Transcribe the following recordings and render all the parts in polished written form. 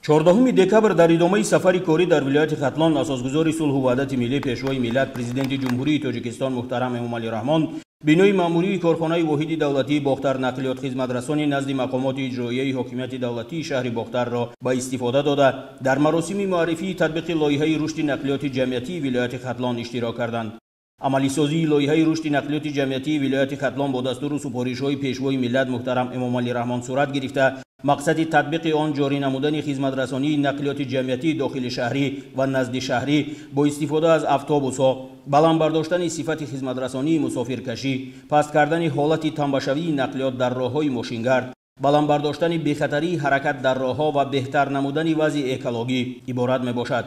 14 декабр дар идомаи сафари корӣ дар вилояти Хатлон асосгузори сулҳу ваҳдати миллӣ, Пешвои миллат, Президенти Ҷумҳурии Тоҷикистон муҳтарам Эмомалӣ Раҳмон бинои маъмурии корхонаи воҳиди давлатии Бохтар нақлиёт хизматрасони назди мақомоти иҷроияи ҳокимияти давлатии шаҳри Бохтарро ба истифода дода, дар маросими муаррифии татбиқи лоиҳаи рушди нақлиёти ҷамъиятии вилояти Хатлон иштирок карданд. Амалисозии лоиҳаи рушди нақлиёти ҷамъиятии вилояти Хатлон бо дастуру супоришҳои Пешвои миллат муҳтарам Эмомалӣ Раҳмон сурат гирифта, мақсади татбиқи он ҷорӣ намудани хизматрасонии нақлиёти ҷамъиятии дохили шаҳрӣ ва назди шаҳрӣ бо истифода аз автобусҳо, баланд бардоштани сифати хизматрасонии мусофиркашӣ, паст кардани ҳолати тамбашавии нақлиёт дар роҳҳои мошингард, баланд бардоштани бехатарии ҳаракат дар роҳҳо ва беҳтар намудани вазъи экологӣ иборат мебошад.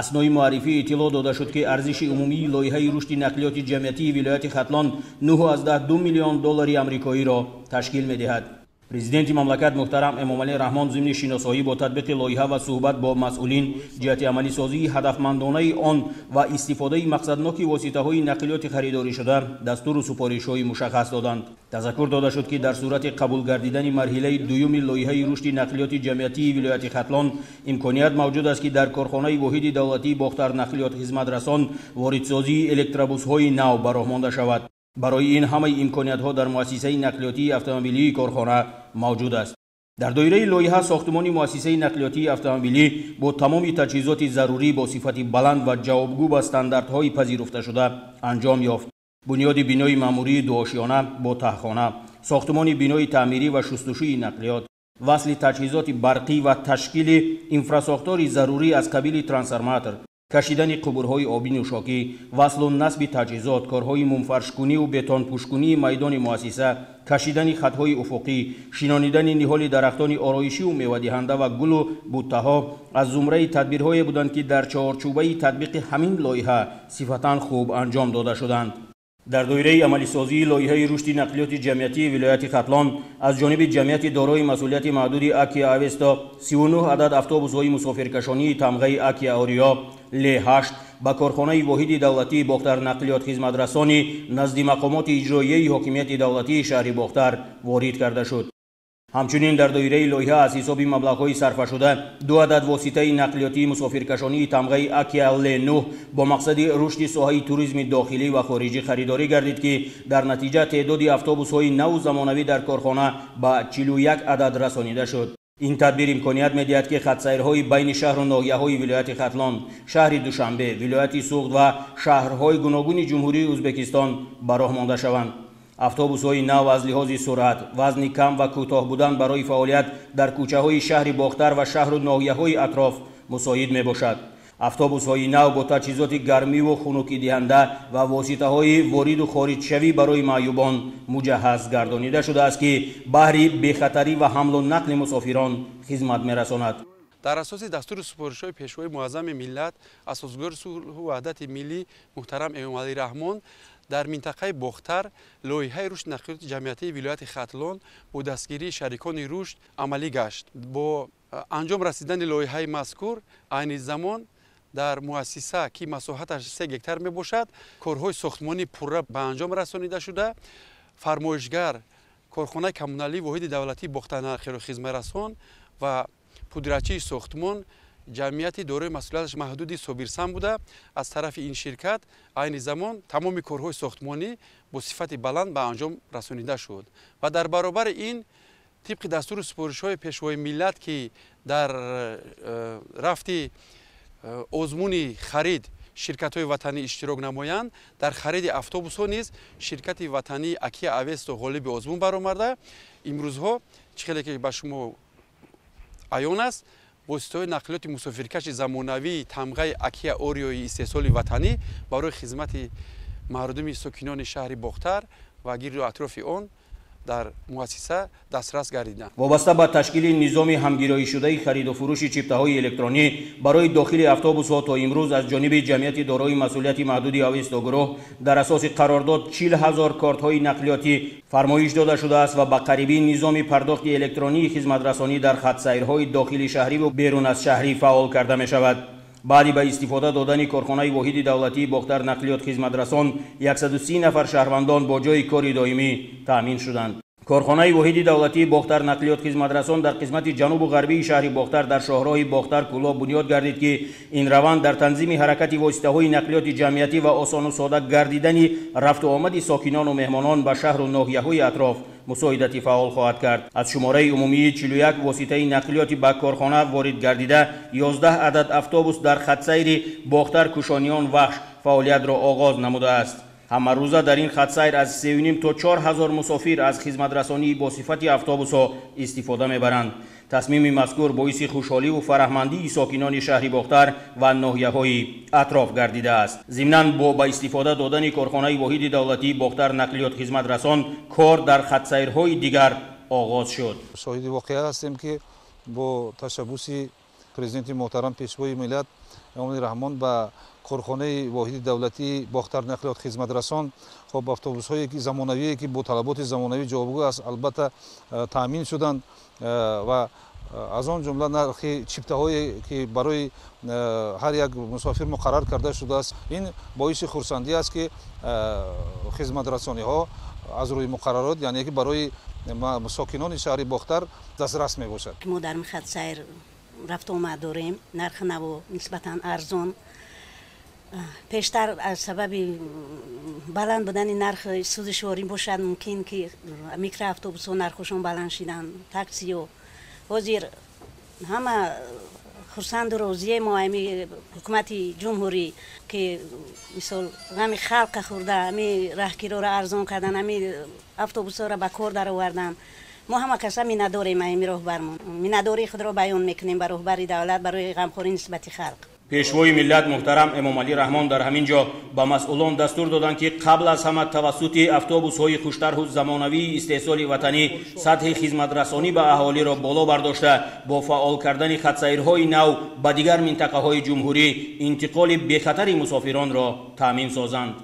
Аснои муаррифӣ иттилоъ дода шуд, ки арзиши умумии лоиҳаи рушди нақлиёти ҷамъиятии вилояти Хатлон 9,2 миллион доллари амрикоиро ташкил медиҳад. Президенти мамлакат муҳтарам Эмомалӣ Раҳмон зимни шиносоӣ бо татбиқи лоиҳа ва суҳбат бо масъулин ҷиҳати амалисозии ҳадафмандонаи он ва истифодаи мақсадноки воситаҳои нақлиёти харидоришуда дастуру супоришҳои мушаххас доданд. Тазаккур дода шуд, ки дар сурати қабул гардидани марҳилаи дуюми лоиҳаи рушди нақлиёти ҷамъиятии вилояти Хатлон имконият мавҷуд аст, ки дар корхонаи воҳиди давлатии Бохтар нақлиёт хизматрасон воридсозии электробусҳои нав ба роҳ монда шавад. Барои ин ҳамаи имкониятҳо дар муассисаи нақлиётии автомобилии корхона мавҷуд аст. Дар доираи лоиҳа сохтумони муассисаи нақлиётии автомобилӣ бо тамоми таҷҳизоти зарурӣ бо сифати баланд ва ҷавобгӯ ба стандартҳои пазируфташуда анҷом ёфт. Бунёди бинои маъмурии дуошиёна бо таҳхона, сохтумони бинои таъмирӣ ва шустушӯи нақлиёт, васли таҷҳизоти барқӣ ва ташкили инфрасохтори зарурӣ аз қабили трансформатор, кашидани қубурҳои оби нӯшокӣ, васлу насби таҷҳизот, корҳои мумфаршкуниву бетонпӯшкунии майдони муассиса, кашидани хатҳои уфуқӣ, шинонидани ниҳоли дарахтони ороишиву мевадиҳанда ва гулу буттаҳо аз зумраи тадбирҳое буданд, ки дар чорчӯбаи татбиқи ҳамин лоиҳа сифатан хуб анҷом дода шуданд. Дар доираи амалисозии лоиҳаи рушди нақлиёти ҷамъиятии вилояти Хатлон аз ҷониби ҷамъияти дорои масъулияти маҳдуди Акия Авесто 39 адад автобусҳои мусофиркашонии тамғаи Акия Ориё Л8 ба корхонаи воҳиди давлатии Бохтар нақлиёт хизматрасони назди мақомоти иҷроияи ҳокимияти давлатии шаҳри Бохтар ворид карда шуд. Ҳамчунин дар доираи лоиҳа аз ҳисоби маблағҳои сарфашуда 2 адад воситаи нақлиётии мусофиркашонии тамғаи Акия Л9 бо мақсади рушди соҳаи туризми дохилӣ ва хориҷӣ харидорӣ гардид, ки дар натиҷа теъдоди автобусҳои наву замонавӣ дар корхона ба 41 адад расонида шуд. Ин тадбир имконият медиҳад, ки хатсайрҳои байни шаҳру ноҳияҳои вилояти Хатлон, шаҳри Душанбе, вилояти Суғд ва шаҳрҳои гуногуни Ҷумҳурии Ӯзбекистон ба роҳ монда шаванд. Автобусҳои нав аз лиҳози суръат, вазни кам ва кӯтоҳ будан барои фаъолият дар кӯчаҳои шаҳри Бохтар ва шаҳру ноҳияҳои атроф мусоид мебошад. Автобусҳои нав бо таҷҳизоти гармиву хунукидиҳанда ва воситаҳои вориду хориҷшавӣ барои маъюбон муҷаҳҳаз гардонида шудааст, ки баҳри бехатарӣ ва ҳамлу нақли мусофирон хизмат мерасонад. Дар асоси дастури супоришҳои Пешвои муаззами миллат, асосгузори сулҳу ваҳдати миллӣ муҳтарам Эмомалӣ Раҳмон дар минтақаи Бохтар лоиҳаи рушди нақлиёти ҷамъиятии вилояти Хатлон бо дастгирии шарикони рушд амалӣ гашт. Бо анҷом расидани лоиҳаи мазкур айни замон дар муассиса, ки масоҳаташ 3 гектар мебошад, корҳои сохтмонӣ пурра ба анҷом расонида шуда, фармоишгар корхонаи коммуналии воҳиди давлатии Бохтар нақлиёт хизматрасон ва пудрачии сохтмон ҷамъияти дорои масъулияташ маҳдуди Собирсан буда, аз тарафи ин ширкат айни замон тамоми корҳои сохтмонӣ бо сифати баланд ба анҷом расонида шуд. Ва дар баробари ин тибқи дастуру супоришҳои Пешвои миллат, ки дар рафти озмуни харид ширкатҳои ватанӣ иштирок намоянд, дар хариди автобусҳо низ ширкати ватании Акия Авесто ғолиби озмун баромада, имрӯзҳо чӣ хеле ки ба шумо аён аст, воситаҳои нақлиёти мусофиркаши замонавии тамғаи Акия Ориёи истеҳсоли ватанӣ барои хизмати мардуми сокинони шаҳри Бохтар ва гирду атрофи он дар муассиса дастрас гардиданд. Вобаста ба ташкили низоми ҳамгироишудаи хариду фурӯши чиптаҳои электронӣ барои дохили автобусҳо то имрӯз аз ҷониби ҷамъияти дорои масъулияти маҳдуди Авесто гурӯҳ дар асоси қарордод 40 000 кортҳои нақлиётӣ фармоиш дода шудааст ва ба қарибӣ низоми пардохти электронии хизматрасонӣ дар хатсайрҳои дохили шаҳриву берун аз шаҳрӣ фаъол карда мешавад. Баъди ба истифода додани корхонаи воҳиди давлатии Бохтар нақлиёт хизматрасон 130 нафар шаҳрвандон бо ҷойи кори доимӣ таъмин шуданд. Корхонаи воҳиди давлатии Бохтар нақлиёт хизматрасон дар қисмати ҷанубу ғарбии шаҳри Бохтар дар шоҳроҳи Бохтар Кӯлоб бунёд гардид, ки ин раванд дар танзими ҳаракати воситаҳои нақлиёти ҷамъиятӣ ва осону сода гардидани рафту омади сокинону меҳмонон ба шаҳру ноҳияҳои атроф мусоидати фаъол хоҳад кард. Аз шумораи умумии 41 воситаи нақлиёти ба корхона ворид гардида, 11 адад автобус дар хатсайри Бохтар Кушониён Вахш фаъолиятро оғоз намудааст. Ҳамарӯза дар ин хатсайр аз 3,5 то 4 ҳазор мусофир аз хизматрасонии бо сифати автобусҳо истифода мебаранд. Тасмими мазкур боиси хушҳоливу фараҳмандии сокинони шаҳри Бохтар ва ноҳияҳои атроф гардидааст. Зимнан бо ба истифода додани корхонаи воҳиди давлатии Бохтар нақлиёт хизматрасон кор дар хатсайрҳои дигар оғоз шуд. Шоҳиди воқеа ҳастем, ки бо ташаббуси президенти муҳтарам, Пешвои миллат Эмомалӣ Раҳмон, ба корхонаи воҳиди давлатии Бохтар нақлиёт хизматрасон хоб автобусҳое ки замонавие, ки бо талаботи замонавӣ ҷавобгӯ аст, албатта таъмин шуданд ва аз он ҷумла нархи чиптаҳое, ки барои ҳар як мусофир муқаррар карда шудааст. Ин боиси хурсандӣ аст, ки хизматрасониҳо аз рӯи муқаррарот, яъне ки барои сокинони шаҳри Бохтар дастрас мебошад. Мо дар хатсайр рафту омад дорем, нархи наво нисбатан арзон. Пештар аз сабаби баланд будани нархи сӯзишворӣ бошад, мумкин ки микроавтобусҳо нархошон баланд шиданд, таксиё. Ҳозир ҳама хурсанду розие мо ами ҳукумати ҷумҳурӣ, ки мисол ҳами халқа хӯрда, ами раҳкироро арзон кардан, ами автобусҳоро ба кор даровардан. Мо ҳама каса миннатдорем ами роҳбармон, миннатдории худро баён мекунем ба роҳбари давлат барои ғамхорӣ нисбати халқ. Пешвои миллат муҳтарам Эмомалӣ Раҳмон дар ҳамин ҷо ба масъулон дастур доданд, ки қабл аз ҳама тавассути автобусҳои хуштарҳу замонавии истеҳсоли ватанӣ сатҳи хизматрасонӣ ба аҳолиро боло бардошта, бо фаъол кардани хатсайрҳои нав ба дигар минтақаҳои ҷумҳурӣ интиқоли бехатари мусофиронро таъмин созанд.